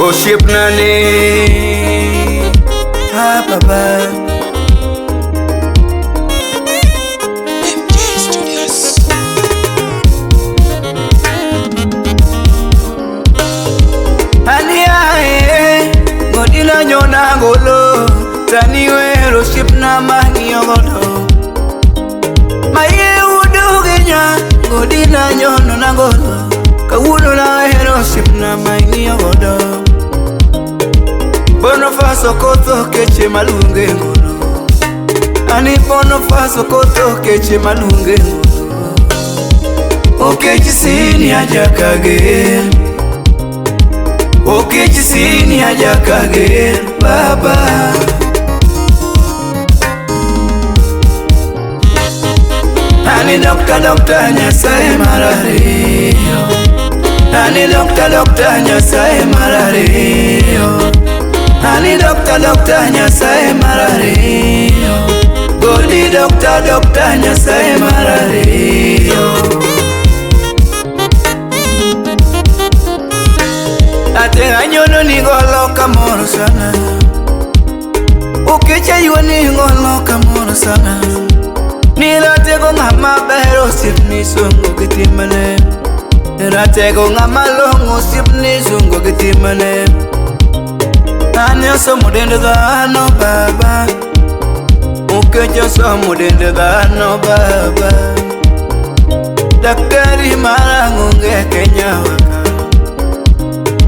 Osiepna ni ah baba. MJ Studios. Aniae godina nyona ngolo tani wero osiepna mang'iyo godo maye uduginya godina nyono na ngolo kawuono nahero osiepna mang'iyo godo Boniface Okotho keche maluonge ngolo ani Boniface Okotho keche maluonge ngolo Okech sini jakager Okech sini jakager baba. Ani dokta dokta Nyasaye mar ariyo. Ani dokta dokta Nyasaye mar ariyo. Ani dokta dokta Nyasaye mar ariyo. Godi dokta dokta Nyasaye mar ariyo. Ate anyono ni golo kamoro sana. Okecha yuoni golo kamoro sana. Niratego ng'ama ber osiepni songo gi timne. Ratego ng'ama long'o osiepni songo gi timne. An osomo dend dhano baba. Okech osomo dend dhano baba. Daktari mara onge Kenya waka.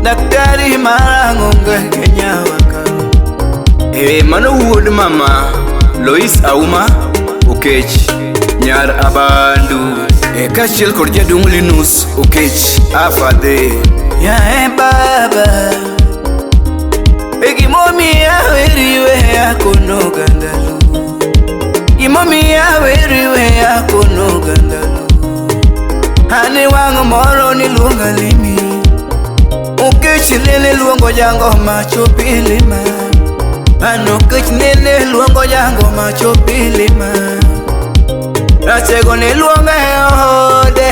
Daktari mara onge Kenya waka. E mano wuod mama Lois Auma Okech nyar Abandu e kaachiel kod jaduong' Linus Okech afadhe. Yae baba. E gimomiyo aweri weya kono oganda Luo. Gimomiyo aweri weya kono oganda Luo. An e wang' moro niluonga limi. Okech nene luongo jangoma chopi lima. An Okech nene luongo jangoma chopi lima. Ratego ne luonga e ode.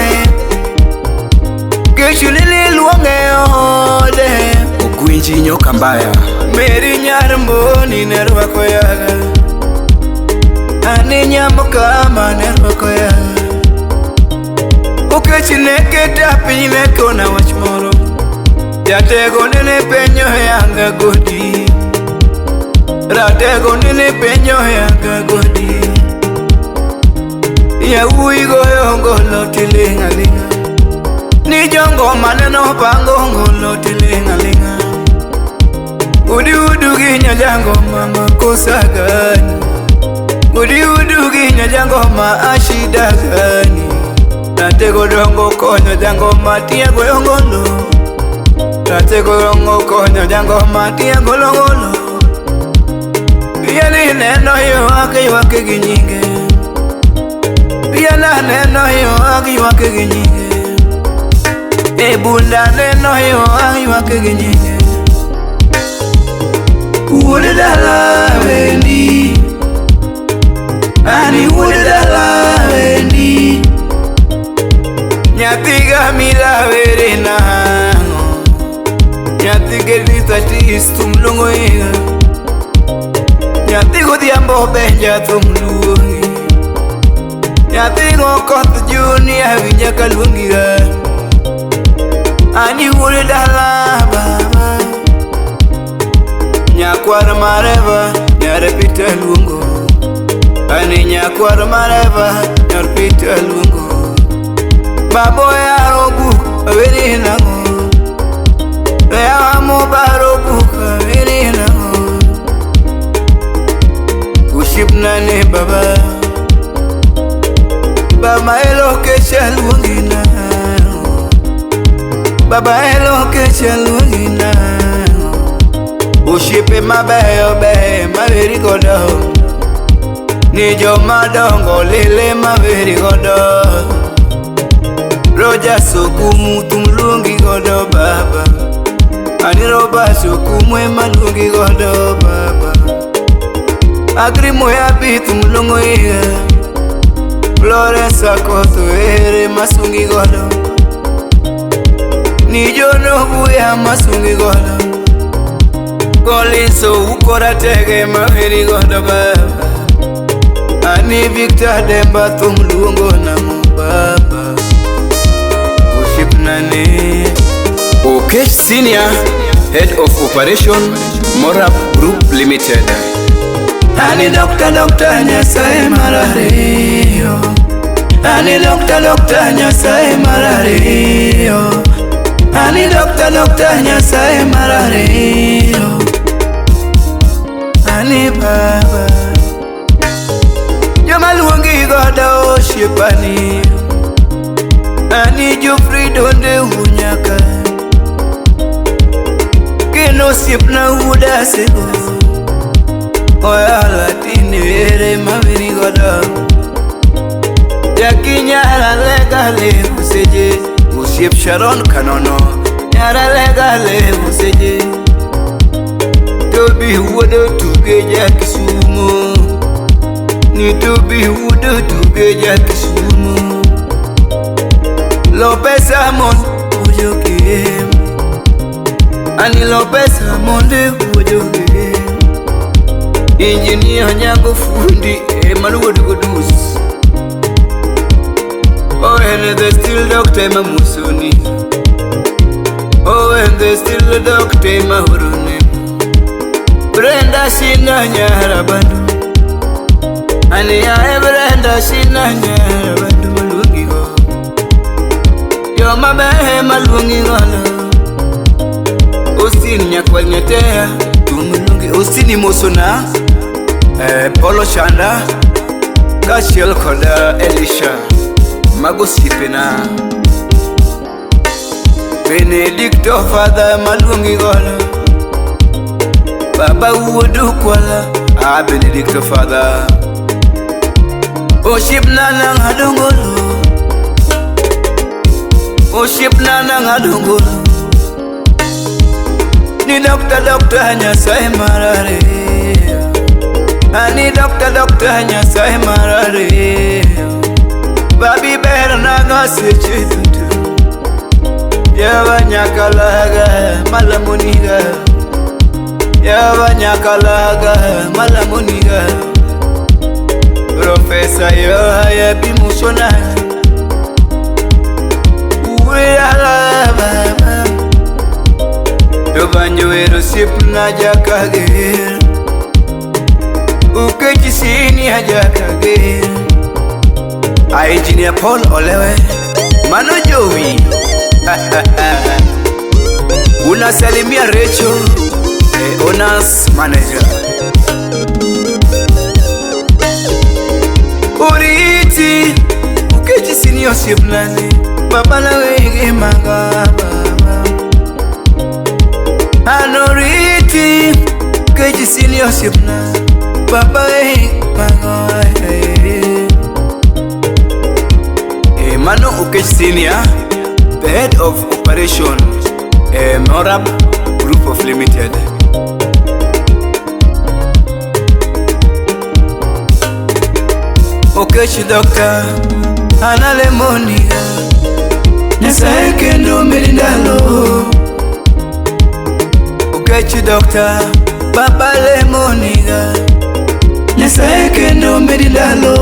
Okech nene luonga e ode. Ogwinji nyoka mbaya. Meri nyar mboni ne rwako yaga. Ani nyambo kama ne rwako yaga. Okech ne keta piny ne kona wach moro. Jatego nene penjo yanga godi. Ratego nene penjo yanga godi. Yawuoyi goyo ngolo tiling' aling'a. Ni jongoma neno pango ngolo tiling' aling'a. Udi udu gi nyajangoma makosa gani? Udi udu gi nyajangoma ashida gani? Ratego dongo konyo jangoma tiego ngolo. Ratego dongo konyo jangoma tiego ngolo. Piani neno ywak ywak gi nyinge. Piana neno ywak ywak gi nyinge. E bunda neno ywak ywak gi nyinge. Wuod dala wendi. Ani wuod dala wendi. Nyathi gamila were nang'o. Nyathi gedita tis thum luongo higa. Nyathi godhiambo benja thum luongi. Nyathi go koth junior winja ka luongiga. Ani wuod dala baba. Nyakwar mareva nyar Peter luongo. Ani nyakwar mareva nyar Peter luongo. Babo yaro buk aweri nang'o. Yawa mobaro buk aweri nang'o. Osiepna ne baba. Baba elo kecha luongi nang'o. Baba elo kecha luongi nang'o. Osiepe mabeyo beyo maweri godo. Ni joma dongo lele maweri godo. Roja sokumu thum luongi godo baba. Ani roba sokumu ema luongi godo baba. Agri moya bi thum luongo higa. Florence Akotho ere masungi godo. Ni jono buya masungi godo. Goliso ukora tege maheri godo baba. Ani Victor Demba thum luongo nang'o baba. Osiepnane Okech Senior, Head of Operation, Morab Group Limited. Ani dokta dokta Nyasaye mar ariyo. Ani dokta dokta Nyasaye mar ariyo. Ani dokta dokta Nyasaye mar ariyo. Ani baba. Joma luongi godo osiepani. Ani Geoffrey Donde Unyaka. Kendo osiepna wuod Asego. Oyala tinde ere maweri godo. Jaki nyara legale useje. Osiep Sharon Kanono. Nyara legale useje. Tobi wuod Tuge ja Kisumu. Ni Tobi wuod Tuge ja Kisumu. Lo pesa mon ujoke. Ani lo pesa monde ujoke. Engineer Nyango fundi ema wuod Godus. Oh, and the still doctor Mamusoni. Oh, and the still doctor Mahurune. Brenda Sina Nyara Bandu. Ani ae Brenda Sina Nyara Bandu maluongi go. Joma behe maluongi godo. Austin nyakwal nyateya Thum luongi Austin Mosona, Paulo Chanda kaachiel kod Elisha. Mago osiepena. Benedicto Father maluongi godo. Baba wuod Ukwala. Ah, Benedicto Father. Osiepna nang'adongolo. Osiepna nang'adongolo. Ni dokta dokta Nyasaye mar ariyo. Ani dokta dokta Nyasaye mar ariyo. Babi bernaga seche duto. Yawa nyakalaga malamoniga. Yawa nyakalaga malamoniga. Profesa Yohaya Bimusona. Uwe ala baba. To banjo ero osiepna Jakager. Ukechi sini Jakager. A Engineer Paul Olewe. Mano Jowi. Unasalimia Rachel, Owners Manager. Oriti Ukechi sini osiepnane. Baba na wege manga baba. Anoriti Ukechi sini osiepna. Baba wege manga. Mano Okech Senior, the Head of Operation, Morab Group of Limited. Okechi dokta analemoniga. Nyasaye kendo medi ndalo. Okechi dokta baba lemoniga. Nyasaye kendo medi ndalo.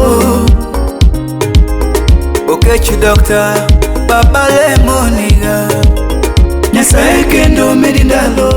Okechi dokta baba lemoniga. Nyasaye kendo medi ndalo.